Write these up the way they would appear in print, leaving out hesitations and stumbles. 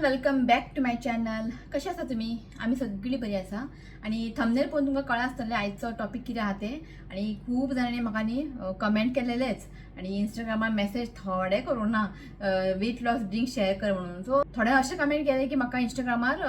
Everyone, welcome back to my channel. कशें आसा तुमी? आमी सगळीं बरी आसा. आनी थंबनेल पळोवन तुमकां कळ्ळां आसतलें आयचो टॉपीक कितें आहा तें. आनी खूब जाणांनी म्हाका न्ही कमेंट केलेलेच आनी इंस्टाग्रामार मेसेज थोडे करूं ना, वेट लॉस ड्रिंक शेअर कर म्हणून. सो थोडे अशें कमेंट केले की म्हाका इंस्टाग्रामार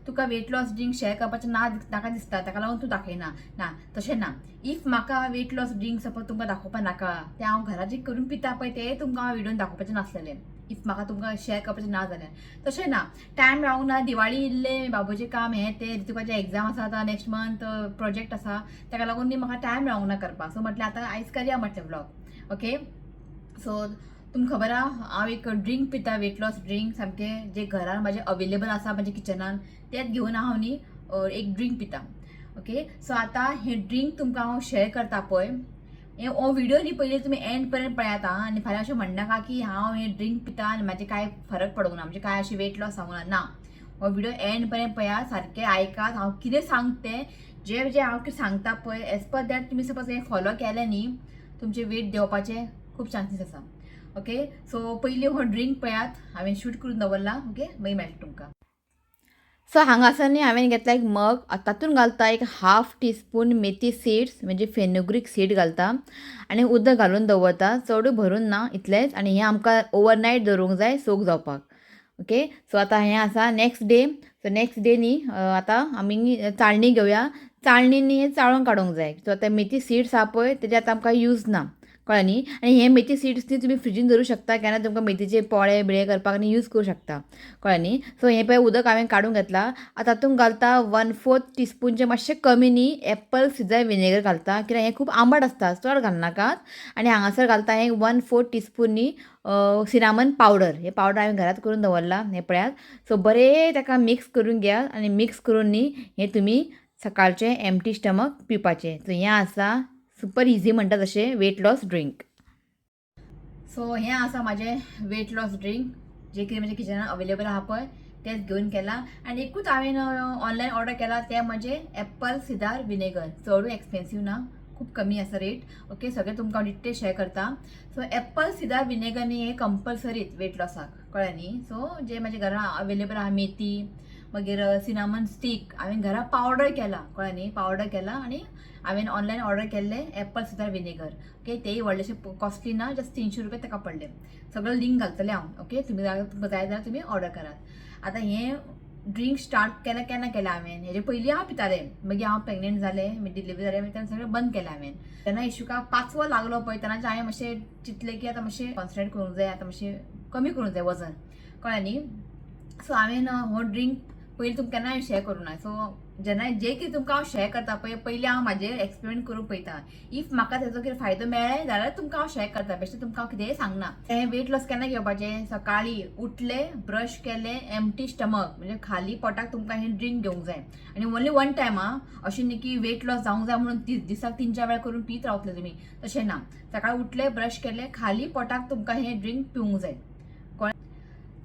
तुका वेट लॉस ड्रिंक शेअर करपाचें ना नाका दिसता, ताका लागून तूं दाखयना. ना, तशें ना. If म्हाका वेट लॉस ड्रिंक सपोज तुमकां दाखोवपा नाका, तें हांव घरा जें करून पिता पळय तें तुमकां हांव व्हिडियोन दाखोवपाचें नासलेलें, if म्हाका तुमकां शेअर करपाचें ना जाल्यार. तशें ना, टायम रावूंक ना. दिवाळी इल्लें, बाबूचें काम हें तें, ऋतुकाचें एग्जाम आसा आतां नेक्स्ट मंथ, प्रोजेक्ट आसा, ताका लागून न्ही म्हाका टायम रावूंक ना करपाक. सो म्हटलें आतां आयज करया म्हटलें व्लॉग. ओके, सो तुमकां खबर आहा, हांव एक ड्रिंक पिता, वेट लॉस ड्रिंक, सामकें जे घरान म्हाजे अवेलेबल आसा म्हाज्या किचनान तेंच घेवन हांव न्ही एक ड्रिंक पिता. ओके, सो आतां हें ड्रिंक तुमकां हांव शेअर करता पळय. हे हो व्हिडिओ न्ही पयलीं तुमी एंड पर्यंत पळयात आं. आनी फाल्यां अशें म्हणनाका की हांव हें ड्रिंक पिता आनी म्हाजें कांय फरक पडूंक ना, म्हणजे कांय अशें वेट लॉस जावंक ना. ना, हो व्हिडिओ एंड पर्यंत पळयात, सारकें आयकात हांव कितें सांगता तें. जे जे हांव कितें सांगता पळय, एज पर that तुमी सपोज हें फॉलो केलें न्ही, तुमचें वेट देंवपाचें खूब चान्सीस आसा. ओके, सो पयलीं हो ड्रिंक पळयात, हांवें शूट करून दवरला. ओके, मागीर मेळटा तुमकां. सो हांगासर न्ही हांवें घेतला एक मग. तातूंत घालता एक हाफ टी स्पून मेथी सीड्स, म्हणजे फेनुग्रीक सीड घालता आनी उदक घालून दवरता, चडूय भरून ना, इतलेंच. आनी हें आमकां ओवरनायट दवरूंक जाय सोक जावपाक. ओके, सो आतां हें आसा next day. So next day न्ही आतां आमी चाळणी घेवया. चाळणी न्ही हें चाळून काडूंक जाय. सो आतां मेथी सीड्स आहा पळय, तेजे आतां आमकां यूज ना, कळ्ळें न्ही. आनी हे मेथी सीड्स न्ही तुमी फ्रिजीन दवरूं शकता, केन्ना तुमकां मेथीचे पोळे बिळे करपाक न्ही यूज करूं शकता, कळ्ळें न्ही. सो हें पळय उदक हांवें काडून घेतलां. आतां तातूंत घालता 1/4 टिस्पूनचें मातशें कमी न्ही एप्पल सिडर विनेगर घालता, कित्याक हें खूब आंबट आसता, चड घालनाकात. आनी हांगासर घालता हें 1/4 टिस्पून न्ही सिनामन पावडर. हें पावडर हांवें घरात करून दवरलां, हें पळयात. सो बरें ताका मिक्स करून घेयात आनी मिक्स करून न्ही हें तुमी सकाळचें एम्प्टी स्टमक पिवपाचें. सो हें आसा सुपर इजी म्हणटा तशें वेट लॉस ड्रिंक. सो हें आसा म्हाजें वेट लॉस ड्रिंक, जे कितें म्हज्या किचनान अवेलेबल आहा पळय तेंच घेवन केलां. आनी एकूच हांवें ऑनलायन ऑर्डर केला, तें म्हणजे एप्पल सिदार विनेगर. चडूय एक्सपेन्सीव ना, खूब कमी आसा रेट. ओके, सगळें तुमकां हांव डिटेल शेअर करता. सो एप्पल सिदार विनेगर न्ही हें कंपल्सरीच वेट लॉसाक, कळ्ळें न्ही. सो जे म्हाज्या घरा अवेलेबल आहा मेथी, मागीर सिनामन स्टीक हांवें घरा पावडर केला, कळ्ळें न्ही, पावडर केला. आनी हांवें ऑनलायन ऑर्डर केल्लें एप्पल सिदार विनेगर. ओके, तेय व्हडलेशे कॉस्टली ना, जस्ट 300 रुपया ताका पडले. सगळं लिंक घालतलें हांव. ओके, तुमी तुमकां जाय जाल्यार तुमी ऑर्डर करात. आतां हें ड्रिंक स्टार्ट केलें केन्ना केलें हांवें? हेजे पयलीं हांव पितालें, मागीर हांव प्रेग्नेंट जालें, मागीर डिलिवरी जालें, मागीर तेन्ना सगळें बंद केलें हांवें. तेन्ना इशुकाक पांचवो लागलो पळय, तेन्ना हांवें मातशें चिंतलें की आतां मातशें कॉन्सन्ट्रेट करूंक जाय, आतां मातशें कमी करूंक जाय वजन, कळ्ळें न्ही. सो हांवें हो ड्रिंक पयलीं तुमकां केन्ना शेअर करूं ना. सो जेन्ना जे कितें तुमकां हांव शेअर करता पळय, पयलीं हांव म्हाजेर एक्सपेरिमेंट करूंक पळयता. If म्हाका तेजो कितें फायदो मेळ्ळें जाल्यार तुमकां हांव शेअर करता, बेश्टें तुमकां हांव कितेंय सांगना. हें वेट लॉस केन्ना घेवपाचें? सकाळीं उठले, ब्रश केलें, एम्प्टी स्टमक, म्हणजे खाली पोटाक तुमकां हें ड्रिंक घेवंक जाय. आनी ओनली वन टायम आं, अशें न्ही की वेट लॉस जावंक जाय म्हणून दिसाक 3-4 वेळा करून पीत रावतले तुमी, तशें ना. सकाळीं उठले, ब्रश केलें, खाली पोटाक तुमकां हें ड्रिंक पिवंक जाय.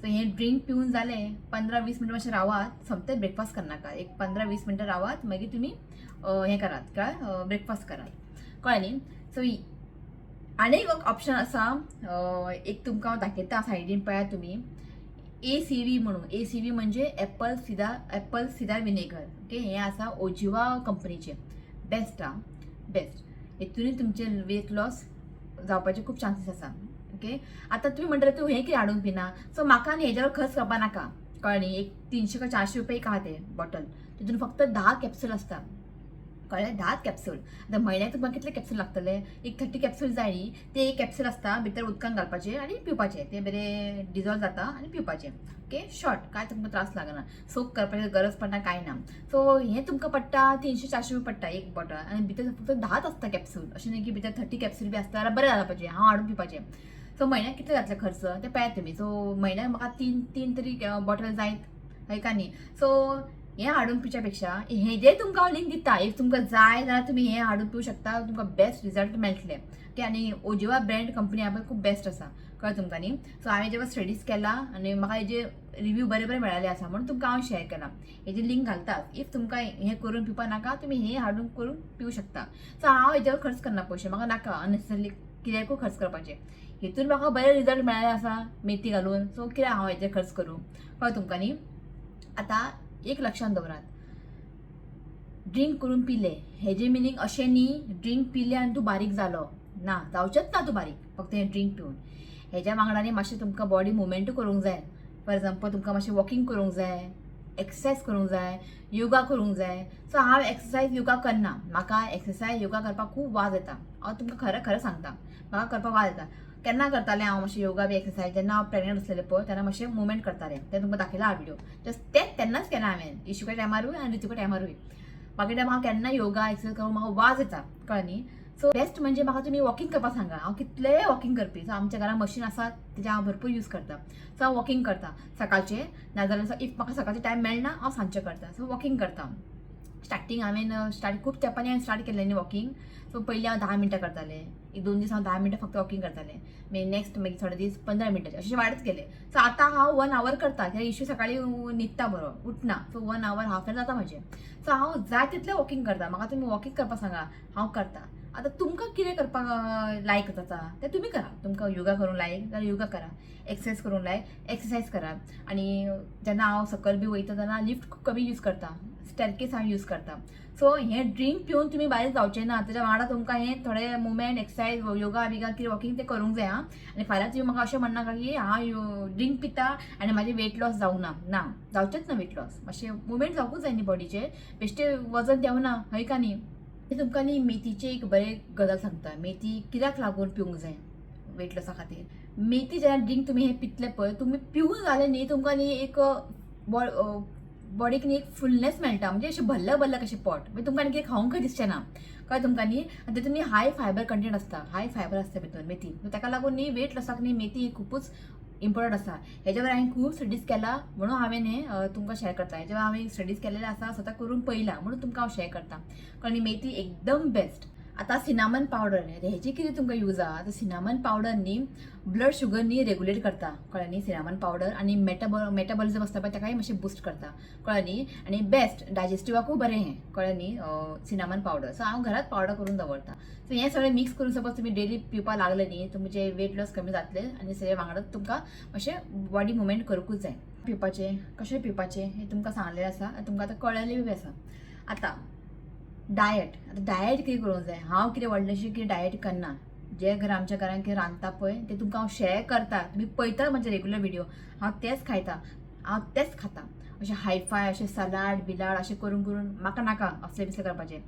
सो हें ड्रिंक पिवन जालें, 15-20 मिनटां मातशें रावात, सोमतें ब्रेकफास्ट करनाका. एक 15-20 मिनटां रावात, मागीर तुमी हें करात, काय ब्रेकफास्ट करात, कळ्ळें न्ही. सो आनी एक ऑप्शन आसा, एक तुमकां हांव दाखयता सायडीन पळयात तुमी, ACV म्हणून. ACV म्हणजे एप्पल सिदार विनेगर. ओके, हें आसा ओजिवा कंपनीचें, बेस्ट आं, बेस्ट. हेतूनय तुमचें वेट लॉस जावपाचे खूब चान्सीस आसा. ओके, आतां तुमी म्हणटले तूं हें कितें हाडूंक पिना. सो म्हाका न्ही हेजेर खर्च करपा नाका, कळ्ळें न्ही. एक 300 काय 400 रुपया एक आहा तें बॉटल, तितून फक्त 10 कॅप्सूल आसता, कळ्ळें, 10 कॅप्सूल. आतां म्हयन्याक तुमकां कितले कॅप्सूल लागतले? एक 30 कॅप्सूल जाय न्ही. ते एक कॅप्सूल आसता, भितर उदकान घालपाचें आनी पिवपाचें, तें बरें डिजॉल्व जाता आनी पिवपाचें. ओके, शॉर्ट, कांय तुमकां त्रास लागना, सोक करपाची गरज पडना, कांय ना. सो हें तुमकां पडटा 300-400 रुपया पडटा एक बॉटल आनी भितर फक्त 10च आसता कॅप्सूल. अशें न्ही की भितर 30 कॅप्सूल बी आसता जाल्यार बरें जावपाचें, हांव हाडून पिवपाचें. सो म्हयन्याक कितले जातले खर्च ते पळयात तुमी. सो म्हयन्याक म्हाका तीन तीन तरी बॉटल जायत, हय का न्ही. सो हें हाडून पिवच्या पेक्षा हें जे तुमकां हांव लिंक दिता, if तुमकां जाय जाल्यार तुमी हें हाडून पिवूं शकता, तुमकां बेस्ट रिजल्ट मेळटले. ओके, आनी ओजिवा ब्रँड कंपनी आहा पळय, खूब बेस्ट आसा, कळ्ळें तुमकां न्ही. सो हांवें जेन्ना स्टडीज केला आनी म्हाका हेजे रिव्यू बरे बरे मेळ्ळेले आसा म्हणून तुमकां हांव शेअर केला. हेजी लिंक घालता, if तुमकां हें करून पिवपा नाका, तुमी हें हाडून करून पिवूं शकता. सो हांव हेजेर खर्च करना पयशे, म्हाका नाका अननेसेसरली. कित्याकूय खर्च करपाचें. हितून म्हाका बरे रिजल्ट मेळ्ळे आसा मेथी घालून. सो कित्याक हांव हेजेर खर्च करूं? कळ्ळें तुमकां न्ही? आतां एक लक्षांत दवरात, ड्रिंक करून पिले हेजें मिनींग अशें न्ही ड्रिंक पिले आनी तूं बारीक जालो ना, जावचेंच ना तूं बारीक फक्त हें ड्रिंक पिवन. हेज्या वांगडा न्ही मातशें तुमकां बॉडी मुवमेंटूय करूंक जाय. फॉर एग्जाम्पल, तुमकां मातशें वॉकिंग करूंक जाय, एक्सरसायज करूंक जाय, योगा करूंक जाय. सो हांव एक्सरसायज योगा करना. म्हाका एक्सरसायज योगा करपाक खूब वाज येता. हांव तुमकां खरें खरें सांगता, म्हाका करपाक वाज येता. केन्ना करतालें हांव मातशें योगा बी एक्सरसायज? जेन्ना हांव प्रेग्नंट आसलेलें पळय, तेन्ना मातशें मुवमेंट करतालें. तें तुमकां दाखयलां हांव व्हिडियो. जस्ट तेंच तेन्नाच केलां हांवें, इशुका टायमारूय आनी ऋतुका टायमारूय. बाकी टायम हांव केन्ना योगा एक्सरसायज करूं म्हाका वाज येता, कळ्ळें न्ही? सो बेस्ट म्हणजे म्हाका तुमी वॉकिंग करपाक सांगा. हांव कितलें वॉकिंग करपी. सो आमच्या घरान मशीन आसा, तेजें हांव भरपूर यूज करता. सो हांव वॉकिंग करता सकाळचें, नाजाल्यार if म्हाका सकाळचें टायम मेळना, हांव सांजचें करता. सो वॉकिंग करता. स्टार्टींग हांवें स्टार्ट खूब तेंपांनी हांवें स्टार्ट केल्लें न्ही वॉकिंग. सो पयलीं हांव 10 मिनटां करतालें. एक दोन दीस हांव 10 मिनटां फक्त वॉकिंग करतालें. मागीर नेक्स्ट मागीर थोडे दीस 15 मिनटां, अशें वाडत गेले. सो आतां हांव वन आवर करता, कित्याक इशू सकाळीं न्हिदता बरो, उठना. So one hour half an जाता म्हजें. सो हांव जाय तितलें वॉकिंग करता. म्हाका तुमी वॉकिंग करपाक सांगा, हांव करता. आतां तुमकां कितें करपाक लायक जाता तें तुमी करा. तुमकां योगा करूंक लायक जाल्यार योगा करा, एक्सरसायज करूंक लायक एक्सरसायज करा. आनी जेन्ना हांव सकयल बी वयता तेन्ना लिफ्ट खूब कमी यूज करता, स्टॅरकेस हांव यूज करता. सो हें ड्रिंक पिवन तुमी बारीक जावचें ना. तेज्या वांगडा तुमकां हें थोडे मुवमेंट, एक्सरसायज, योगा बिगा कितें वॉकिंग तें करूंक जाय. आं, आनी फाल्यां तुमी म्हाका अशें म्हणनाका की हांव ड्रिंक पिता आनी म्हाजें वेट लॉस जावंक ना. ना, जावचेंच ना वेट लॉस. मातशें मुवमेंट जावंकूच जाय न्ही बॉडीचें, बेश्टें वजन देंवना हय का न्ही? तुमकां न्ही मेथीची एक बरें गजाल सांगता, मेथी कित्याक लागून पिवंक जाय वेट लॉसा खातीर. मेथी जेन्ना ड्रिंक तुमी हें पितले पळय, तुमी पिवन जालें न्ही, तुमकां न्ही एक बॉडीक न्ही एक फुलनेस मेळटा, म्हणजे अशें भरलें भरलें कशें पोट. मागीर तुमकां आनी कितें खावंकय दिसचें ना, कळ्ळें तुमकां न्ही? आनी तितून न्ही हाय फायबर कंटेंट आसता, हाय फायबर आसता भितर मेथी. ताका लागून न्ही वेट लॉसाक न्ही मेथी खुबूच इम्पॉर्टंट आसा. हेज्या वयर हांवें खूब स्टडीज केला म्हणून हांवें हें तुमकां शेअर करता. हेज्या हांवें स्टडीज केलेले आसा, स्वता करून पळयला म्हणून तुमकां हांव शेअर करता. कारण मेथी एकदम बेस्ट. आतां सिनामन पावडर, हेजी कितें तुमकां यूज आहा? आतां सिनामन पावडर न्ही ब्लड शुगर न्ही रेगुलेट करता, कळ्ळें न्ही? सिनामन पावडर आनी मेटाबॉलिझम आसता पळय, ताकाय मातशें बुस्ट करता, कळ्ळें न्ही? आनी बेस्ट डायजेस्टिवाकूय बरें हें, कळ्ळें न्ही, सिनामन पावडर. सो हांव घरात पावडर करून दवरता. सो हें सगळें मिक्स करून सपोज तुमी डेली पिवपाक लागले न्ही, तुमचें वेट लॉस कमी जातलें आनी सगळें वांगडा तुमकां मातशें बॉडी मुवमेंट करूंकूच जाय. पिवपाचें कशें पिवपाचें हें तुमकां सांगलेलें आसा आनी तुमकां आतां कळ्ळेलें बी आसा. आतां डायट. आतां डायट कितें करूंक जाय? हांव कितें व्हडलेंशें कितें डायट करना. जे घर आमच्या घरान कितें रांदता पळय तें तुमकां हांव शेअर करता. तुमी पळयता म्हजे रेगुलर व्हिडियो. हांव तेंच खायता, हांव तेंच खाता. अशें हायफाय अशें सलाड बिलाड अशें करून करून म्हाका नाका असलें बिसलें करपाचें.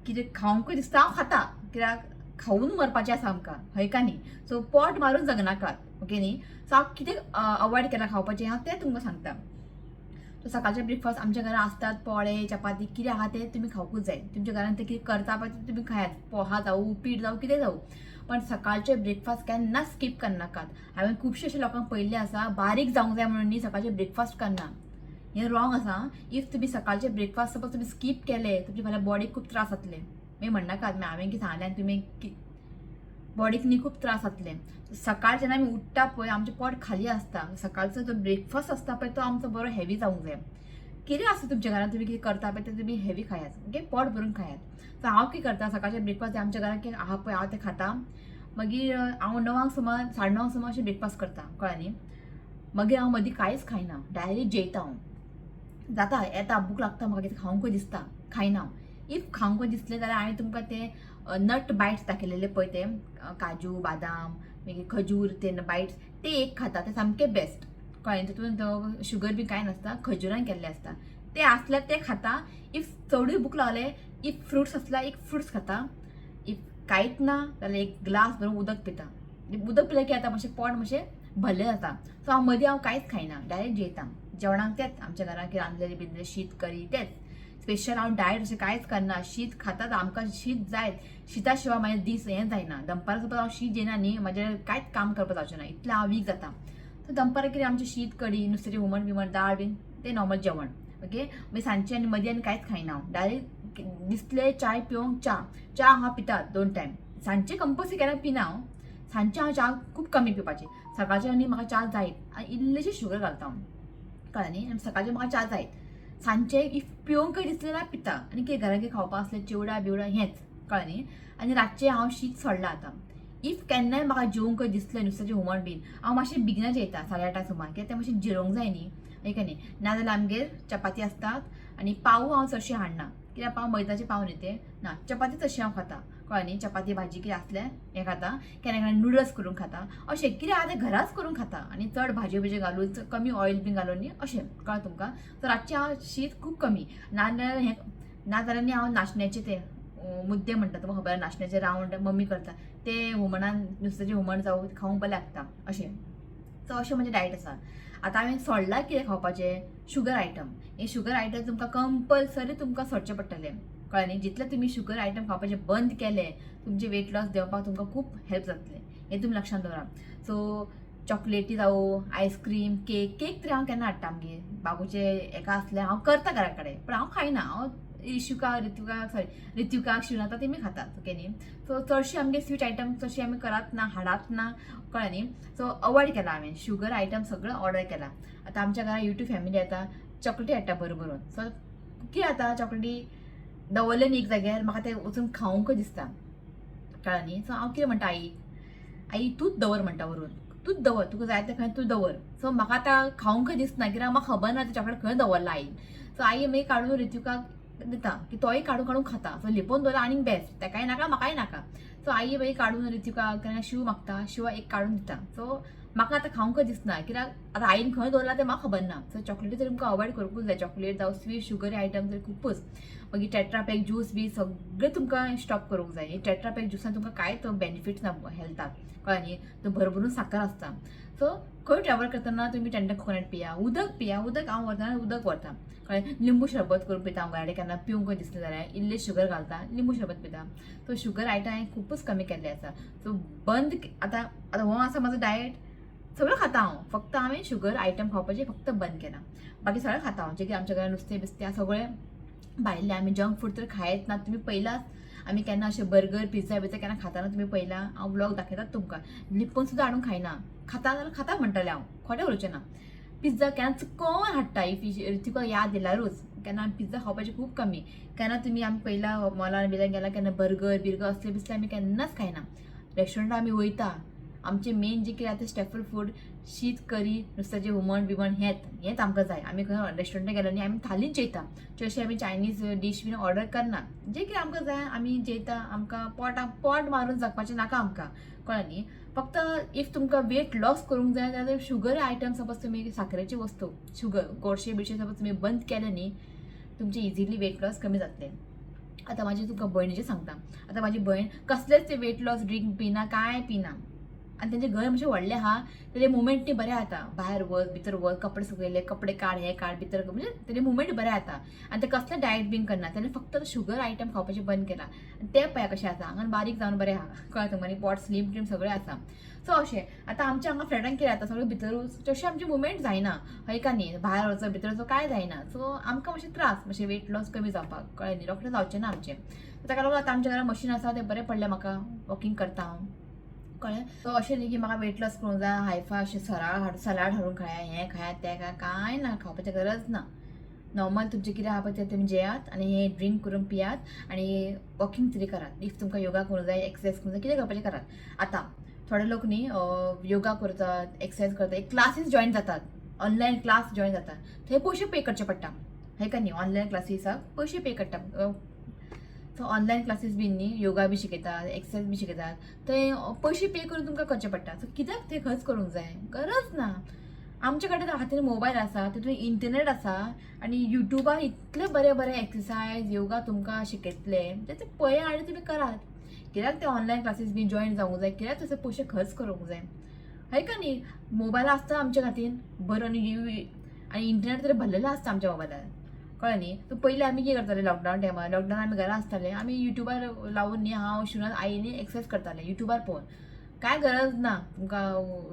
कितें खावंकूय दिसता हांव खाता, कित्याक खावून मरपाचें आसा आमकां, हय का न्ही? सो पोट मारून जगनाकात, ओके न्ही? सो हांव कितें अवॉयड केलां खावपाचें, हांव तें तुमकां सांगता. सो सकाळचे ब्रेकफास्ट आमच्या घरान आसतात पोळे, चपाती, कितें आहा तें तुमी खावकूच जाय. तुमच्या घरान तें कितें करता पळय तें तुमी खायात, पोहा जावं, उपीट जावं, कितें जावं, पण सकाळचे ब्रेकफास्ट केन्नाच स्कीप करनाकात. हांवें खुबशे अशे लोकांक पळयल्ले आसा, बारीक जावंक जाय म्हणून न्ही सकाळचे ब्रेकफास्ट करना. हें रॉंग आसा. If तुमी सकाळचे ब्रेकफास्ट सपोज तुमी स्कीप केले, तुमच्या फाल्यां बॉडीक खूब त्रास जातले. मागीर म्हणनाकात मागीर हांवें कितें सांगलें आनी तुमी बॉडीक न्ही खूब त्रास जातले. सकाळ जेन्ना आमी उठ्ठा पळय, आमचें पोट खाली आसता. सकाळचो जो ब्रेकफास्ट आसता पळय, तो आमचो बरो हेवी जावंक जाय. कितें आसता तुमच्या घरान, तुमी कितें करता पळय तें तुमी हेवी खायात, ओके, पोट भरून खायात. सो हांव कितें करता, सकाळचें ब्रेकफास्ट आमच्या घरान कितें आहा पळय, हांव तें खाता. मागीर हांव 9 सुमार, 9:30 सुमार अशें ब्रेकफास्ट करता, कळ्ळें न्ही? मागीर हांव मदीं कांयच खायना, डायरेक्ट जेयता हांव. जाता येता भूक लागता म्हाका, कितें खावंकूय दिसता, खायना हांव. If खावंकूय दिसलें जाल्यार हांवें तुमकां ते नट बायट्स दाखयलेले पळय, ते काजू, बादाम, मागीर खजूर, ते बायट्स ते एक खाता, ते सामके बेस्ट, कळ्ळें? तितून शुगर बी कांय नासता, खजुरान केल्ले आसता. ते आसल्यार ते खाता. If चडूय भूक लागले, if fruits आसल्यार एक फ्रुट्स खाता. If कांयच ना जाल्यार एक ग्लास भरून उदक पिता. उदक पिल्यार कितें जाता, मातशें पोट मातशें भरलें जाता. सो हांव मदीं हांव कांयच खायना, डायरेक्ट जेयता. जेवणाक तेंच आमच्या घरान कितें रांदलेलें बिंदलें, शीत, करी, तेंच. स्पेशल हांव डायट अशें कांयच करना. शीत खातात, आमकां शीत जायत. शिता शिवाय म्हाजें दीस हें जायना. दनपारां सपोज हांव शीत जेयना न्ही, म्हाजें कांयच काम करपाक जावचें ना, इतलें हांव वीक जाता. सो दनपारां कितें आमचें शीत, कडी, नुस्त्याचें हुमण बिमण, दाळ बीन, तें नॉर्मल जेवण, ओके. मागीर सांजचें आनी मदीं आनी कांयच खायना हांव. डायरेक्ट दिसलें चाय पिवंक, च्या च्या हांव पिता दोन टायम. सांजचें कंपल्सरी केन्ना पिना हांव. सांजचें हांव च्या खूब कमी पिवपाची. सकाळचें आनी म्हाका च्या जायत आनी इल्लेशी शुगर घालता हांव, कळ्ळें न्ही? आनी सकाळचें म्हाका च्या जायत. सांजचें if पिवंकय दिसलें जाल्यार पिता. आनी कितें घरान कितें खावपाक आसलें, चिवडा बिवडा, हेंच, कळ्ळें न्ही? आनी रातचें हांव शीत सोडलां आतां. If केन्नाय म्हाका जेवंक दिसलें नुस्त्याचें हुमण बीन, हांव मातशें बेगिना जेयता, 8:30 सुमार, कित्याक तें मातशें जिरोवंक जाय न्ही, हय का न्ही. नाजाल्यार आमगेर चपाती आसतात आनी पाव हांव चडशें हाडना, कित्याक पाव मैदाचे पाव न्ही ते ना. चपाती चडशी हांव खाता, कळ्ळें न्ही. चपाती भाजी कितें आसलें हें खाता, केन्ना केन्ना नुडल्स करून खाता, अशें कितें आहा तें घराच करून खाता आनी चड भाजयो बिजयो घालून, कमी ऑयल बीन घालून न्ही, अशें, कळ्ळें तुमकां. सो रातचें हांव शीत खूब कमी, नाजाल्यार हें, नाजाल्यार न्ही हांव नाचण्याचें तें मुद्दे म्हणटा, तुमकां खबर आहा, नाचण्याचे रावंड मम्मी करता ते हुमणान, नुस्त्याचें हुमण जावं खावंक बरें लागता अशें. सो अशें म्हजें डायट आसा. आतां हांवें सोडलां कितें खावपाचें, शुगर आयटम. हे शुगर आयटम तुमकां कंपल्सरी तुमकां सोडचें पडटलें, कळ्ळें न्ही. जितलें तुमी शुगर आयटम खावपाचें बंद केलें, तुमचें वेट लॉस देंवपाक तुमकां खूब हेल्प जातलें, हें तुमी लक्षांत दवरात. सो चॉकलेटी जावं, आयस्क्रीम, केक, केक तरी हांव केन्ना हाडटा आमगेर, बाबूचे एका आसल्यार हांव करता घरा कडेन, पूण हांव खायना. हांव इशुका, रित्विका, सॉरी, रित्विकाक, शिवनाथा तेमी खातात, ओके न्ही. सो चडशे आमगे स्वीट आयटम चडशे आमी करात ना, हाडात ना, कळ्ळें न्ही. सो अवॉयड केला हांवें शुगर आयटम सगळें ऑर्डर केला. आतां आमच्या घरा युट्यूब फॅमिली येता, चॉकलेटी हाडटा बरोबर. सो कितें जाता, चॉकलेटी दवरले न्ही एक जाग्यार, म्हाका तें वचून खावंक दिसता, कळ्ळें न्ही. सो हांव कितें म्हणटा आई, आई तूंच दवर म्हणटा व्हरून, तूंच दवर, तुका जाय तें खंय तूं दवर. सो म्हाका आतां खावंक दिसना, कित्याक म्हाका खबर ना तें चॉकलेट खंय दवरलां आईन. सो आई मागीर काडून रित्विकाक दिता की तोय काडून काडून खाता. सो लिपोवन दवरला आनीक बेस्ट, तेकाय नाका म्हाकाय नाका. सो आई मागीर काडून रित्विकाक, केन्ना शिव मागता, शिवा एक काडून दिता. सो म्हाका आतां खावंक दिसना, कित्याक आतां आईन खंय दवरलां तें म्हाका खबर ना. सो चॉकलेटी तरी तुमकां अवॉयड करूंकूच जाय, चॉकलेट जावं स्वीट शुगरी आयटम तरी खुपूच. मागीर टेट्रा पॅक ज्यूस बी सगळें तुमकां स्टॉप करूंक जाय. हे टेट्रा पॅक ज्युसान तुमकां कांयच बेनिफीट ना हेल्थाक, कळ्ळें न्ही. तो भरभरून साकर आसता. सो खंय ट्रॅवल करतना तुमी टेंडर कोकोनट पिया, उदक पिया. उदक हांव व्हरतना उदक व्हरता, कळ्ळें. लिंबू शरबत करून पिता हांव घरा, केन्ना पिवंक दिसलें जाल्यार इल्लें शुगर घालता, लिंबू शरबत पिता. सो शुगर आयटम हांवें खुपूच कमी केल्ले आसा. सो बंद आतां आतां हो आसा म्हाजो डायट, सगळें खाता हांव, फक्त हांवें शुगर आयटम खावपाचें फक्त बंद केलां, बाकी सगळें खाता हांव. जें कितें आमच्या घरान नुस्तें बिस्तें सगळें भायलें, आमी जंक फूड तर खायत ना. तुमी पयलाच आमी केन्ना अशें बर्गर पिझ्झा बिझ्झा केन्ना खाताना तुमी पयला? हांव व्लॉग दाखयतात तुमकां, लिपोवन सुद्दां हाडून खायना. खाता जाल्यार खाता म्हणटलें हांव, खोटें उलोवचें ना. पिझ्झा केन्ना चुकोन हाडटा, if तुका याद दिल्यारूच. केन्ना आमी पिझ्झा खावपाची खूब कमी. केन्ना तुमी आमी पयला मॉलान बिलान गेला केन्ना बर्गर बिर्गर असले बिसले आमी केन्नाच खायना. रेस्टॉरंटान आमी वयता, आमचें मेन जें कितें आतां स्टेपल फूड शीत करी, नुस्त्याचें हुमण बिमण, हेंच हेंच आमकां जाय. आमी खंय रेस्टॉरंटान गेले न्ही, आमी थालीच जेयता. चडशे आमी चायनीज डीश बीन ऑर्डर करना. जें कितें आमकां जाय आमी जेयता. आमकां पोटाक पोट मारून जगपाचें नाका आमकां, कळ्ळें न्ही. फक्त if तुमकां वेट लॉस करूंक जाय जाल्यार शुगर आयटम, सपोज तुमी साकरेची वस्तू, शुगर, गोडशे बिडशे सपोज तुमी बंद केले न्ही, तुमचें इजिली वेट लॉस कमी जातलें. आतां म्हाजी तुमकां भयणीचें सांगता. आतां म्हाजी भयण कसलेच ते वेट लॉस ड्रिंक पिना, कांय पिना आनी तेंचें घर मातशें व्हडलें आहा, तेजें मुवमेंट ती बरें जाता. भायर वच, भितर वच, कपडे सुकयले, कपडे काड, हें काड, भितर, म्हणजे तेजें मुवमेंट बरें जाता आनी तें कसलें डायट बीन करना. तेणें फक्त शुगर आयटम खावपाचें बंद केलां आनी तें पळया कशें आसा, हांगा बारीक जावन बरें आहा, कळ्ळें तुमकां न्ही. पोट स्लीम ट्रीम सगळें आसा. सो अशें आतां आमच्या हांगा फ्लॅटान कितें जाता, सगळें भितरूच, चडशें आमचें मुवमेंट जायना, हय का न्ही. भायर वचप भितर वचप कांय जायना. सो आमकां मातशें त्रास, मातशें वेट लॉस कमी जावपाक, कळ्ळें न्ही, रोखडें जावचें ना आमचें. ताका लागून आतां आमच्या घरान मशीन आसा, तें बरें पडलें म्हाका, वॉकिंग करता हांव, कळ्ळें. सो अशें न्ही की म्हाका वेट लॉस करूंक जाय, हायफाय अशें सराळ हाडून सलाड हाडून खाया, हें खाया, तें खाया, कांय ना, खावपाचें गरज ना. नॉर्मल तुमचें कितें आहा पळय तें तुमी जेयात आनी हें ड्रिंक करून पियात आनी वॉकिंग तरी करात. If तुमकां योगा करूंक जाय, एक्सरसायज करूंक जाय, कितें करपाचें करात. आतां थोडे लोक न्ही योगा करतात, एक्सरसायज करतात, एक क्लासीस जॉयन जातात, ऑनलायन क्लास जॉयन जातात, थंय पयशे पे करचे पडटा, हय का न्ही. ऑनलायन क्लासीसाक पयशे पे करता. सो ऑनलायन क्लासीस बीन न्ही योगा बी शिकयतात, एक्सरसायज बी शिकयतात, थंय पयशे पे करून तुमकां करचें पडटा. सो कित्याक थंय खर्च करूंक जाय, गरज ना. आमचे कडेन हातीन मोबायल आसा, तितून इंटरनेट आसा आनी युट्यूबार इतले बरे बरे एक्सरसायज योगा तुमकां शिकयतले, ते पळया आनी तुमी करात. कित्याक ते ऑनलायन क्लासीस बी जॉयन जावंक जाय, कित्याक तसो पयशे खर्च करूंक जाय, हय का न्ही. मोबायल आसता आमच्या खातीर बरो आनी इंटरनेट तर भरलेलो आसता आमच्या मोबायलार, कळ्ळें न्ही. सो पयलीं आमी कितें करताले लॉकडावन टायमार, लॉकडावन आमी घरा आसताले, आमी युट्यूबार लावन न्ही हांव शिवनाथ आई न्ही एक्सरसायज करताले युट्यूबार पळोवन. कांय गरज ना तुमकां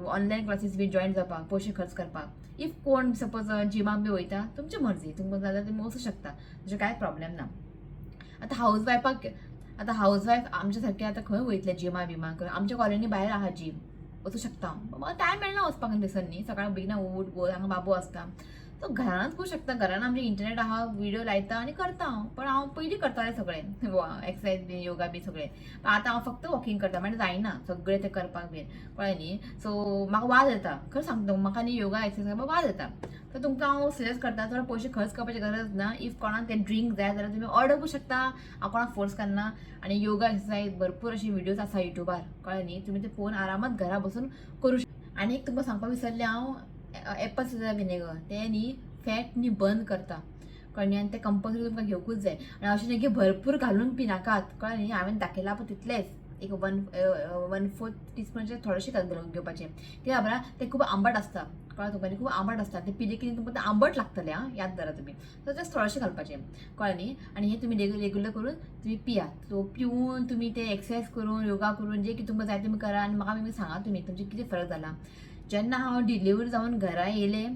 ऑनलायन क्लासीस बी जॉयन जावपाक, पयशे खर्च करपाक. If कोण सपोज जिमाक बी वयता, तुमची मर्जी, तुमकां जाल्यार तुमी वचूं शकता, तशें कांय प्रॉब्लेम ना. आतां हावज वायफाक, आतां हावज वायफ आमच्या सारके आतां खंय वयतले जिमा बिमा? आमच्या कॉलनी भायर आहा जीम, वचूं शकता हांव, म्हाका टायम मेळना वचपाक दिसन न्ही. सकाळी बेगीन उठ, वच, हांगा बाबू आसता. सो घरानच करूं शकता. घरान आमचें इंटरनेट आहा, व्हिडियो लायता आनी करता हांव. पण हांव पयलीं करतालें सगळें, एक्सरसाइज बीन, योगा बी सगळें. पण आतां हांव फक्त वॉकिंग करता, म्हणजे जायना सगळें तें करपाक बीन, कळ्ळें न्ही. सो म्हाका वाज येता, खरें सांगता, म्हाका न्ही योगा एक्सरसाइज करपाक वाज येता. तर तुमकां हांव सजेस्ट करता, थोडे पयशे खर्च करपाची गरज ना. If कोणाक ते ड्रिंक जाय जाल्यार तुमी ऑर्डर करूं शकता, हांव कोणाक फोर्स करना. आनी योगा एक्सरसाइज भरपूर अशी व्हिडियोज आसा युट्यूबार, कळ्ळें न्ही. तुमी ते फोन आरामात घरा बसून करूं शकता. आनी एक तुमकां सांगपाक विसरलें हांव, एप्पल सायडर विनेगर तें न्ही फॅट न्ही बर्न करता, कळ्ळें न्ही. आनी तें कंपल्सरी तुमकां घेवकूच जाय. आनी अशें न्ही की भरपूर घालून पिनाकात, कळ्ळें न्ही. हांवें दाखयलां पळय तितलेंच, एक वन वन फोर्थ टिस्पूनाचें थोडेशें घालून घेवपाचें. कित्याक खबर आहा, तें खूब आंबट आसता, कळ्ळें तुमकां न्ही, खूब आंबट आसता. तें पिलें की तुमकां तें आंबट लागतलें. आं, याद धरा तुमी. सो जस्ट थोडेशें घालपाचें, कळ्ळें न्ही. आनी हें तुमी रेगुलर करून तुमी पियात. सो पिवन तुमी ते एक्सरसाइज करून, योगा करून, जे कितें तुमकां जाय तुमी करा आनी म्हाका मागीर सांगा तुमी तुमचें कितें फरक जाला. जेन्ना हांव डिलिव्हरी जावन घरा येयलें,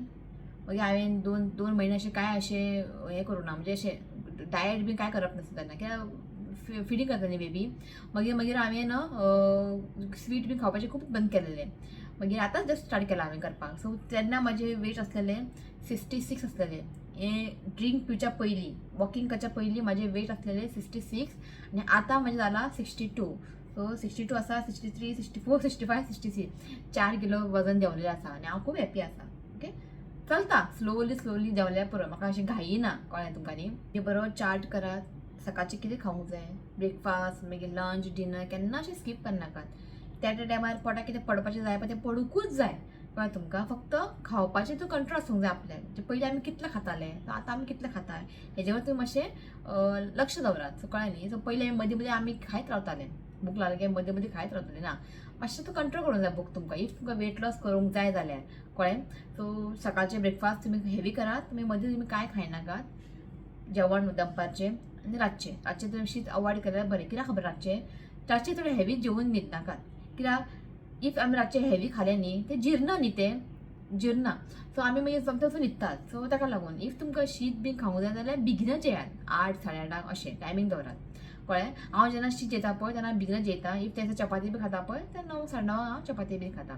मागीर हांवें 2-2 म्हयने अशें कांय अशें हें करूं ना, म्हणजे अशें डायट बी कांय करप नासलें तेन्ना, कित्याक फिडींग करता न्ही बेबी. मागीर मागीर हांवें स्वीट बी खावपाचें खूब बंद केलेलें. मागीर आतांच जस्ट स्टार्ट केलां हांवें करपाक. सो तेन्ना म्हाजें वेट आसलेलें 66 आसलेलें. हें ड्रिंक पिवच्या पयलीं, वॉकिंग करच्या पयलीं म्हाजें वेट आसलेलें 66 आनी आतां म्हाजें जालां 62. सो 62 आसा, 63, 64, 65, 66, 4 किलो वजन देंवलेलें आसा आनी हांव खूब हॅपी आसा. ओके, चलता, स्लोली स्लोली देंवल्यार पुरो, म्हाका अशें घाई ना, कळ्ळें तुमकां न्ही. बरो चार्ट करात, सकाळचें कितें खावंक जाय, ब्रेकफास्ट, मागीर लंच, डिनर, केन्ना अशें स्कीप करनाकात. त्या त्या टायमार पोटाक कितें पडपाचें जाय पळय तें पडुंकूच जाय, कळ्ळें तुमकां. फक्त खावपाचें तूं कंट्रोल आसूंक जाय आपल्याक. म्हणजे पयलीं आमी कितलें खाताले, आतां आमी कितलें खाता, हेजेवर तुमी मातशें लक्ष दवरात. सो कळ्ळें न्ही. सो पयलीं मदीं मदीं आमी खायत रावताले, भूक लागली की मदीं मदीं खायत रावताले ना, मातशें तूं कंट्रोल करूंक जाय भूक तुमकां, if तुमकां वेट लॉस करूंक जाय जाल्यार, कळ्ळें. सो सकाळचें ब्रेकफास्ट तुमी हेवी करात, तुमी मदीं तुमी कांय खायनाकात, जेवण दनपारचें आनी रातचें. रातचें तुमी शीत अवॉयड केल्यार बरें. कित्याक खबर, रातचें रातचें थोडें हेवी जेवन न्हिदनाकात, कित्याक if आमी रातचें हेवी खालें न्ही, तें जिरना न्ही, तें जिरना. सो आमी मागीर सोमतें वचून न्हिदतात. सो ताका लागून if तुमकां शीत बी खावंक जाय जाल्यार बेगिनच जेयात, 8, 8:30 अशें टायमींग दवरात, कळ्ळें. हांव जेन्ना शीत जेता पळय तेन्ना बेगिनच जेयता. If ते चपाती बी खाता पळय तेन्ना 9, 9:30 हांव चपाती बी खाता.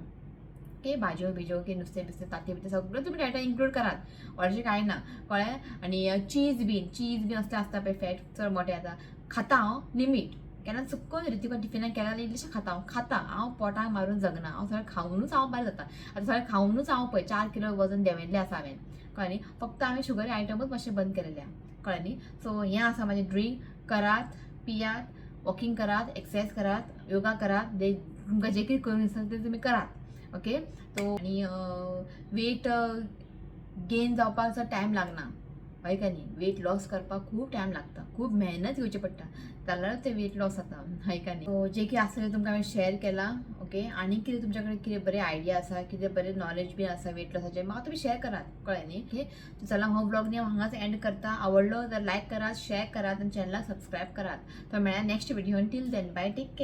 ओके, भाजयो बिजयो की नुस्तें बिस्तें, तांतीं बितें सगळें तुमी डायटान इन्क्लूड करात, व्हडलें कांय ना, कळ्ळें. आनी चीज बीन असलें आसता पळय, फॅट चड मोटें जाता, खाता हांव लिमीट. केन्ना चुकून ऋतिका टिफिनाक केल्यार इल्लेशें खाता हांव, खाता हांव, पोटाक मारून जगना हांव. सगळें खावनूच हांव बरें जाता. आतां सगळें खावनूच हांव पळय 4 किलो वजन देंवयल्लें आसा हांवें, कळ्ळें न्ही. फक्त हांवें शुगरी आयटमूच मातशें बंद केलेलें आहा, कळ्ळें न्ही. सो हें आसा म्हाजें ड्रिंक करात, पियात, वॉकिंग करात, एक्सरसाइज करात, योगा करात, जे तुमकां जे कितें करूंक दिसता तें तुमी करात. ओके, सो आनी वेट गेन जावपाक चड टायम लागना, हय काय न्ही. वेट लॉस करपाक खूब टायम लागता, खूब मेहनत घेवची पडटा, जाल्यारच ते वेट लॉस जाता, हय काय न्ही. सो जे कितें आसलें तुमकां हांवें शेअर केलां. ओके, आनी कितें तुमच्या कडेन कितें बरें आयडिया आसा, कितें बरें नॉलेज बी आसा वेट लॉसाचें, म्हाका तुमी शेअर करात, कळ्ळें न्ही. ओके, चला, हो ब्लॉग न्ही हांव हांगाच एंड करता. आवडलो तर लायक करात, शेअर करात आनी चॅनलाक सबस्क्रायब करात. तर मेळ्ळा next video. Till then, bye, take care.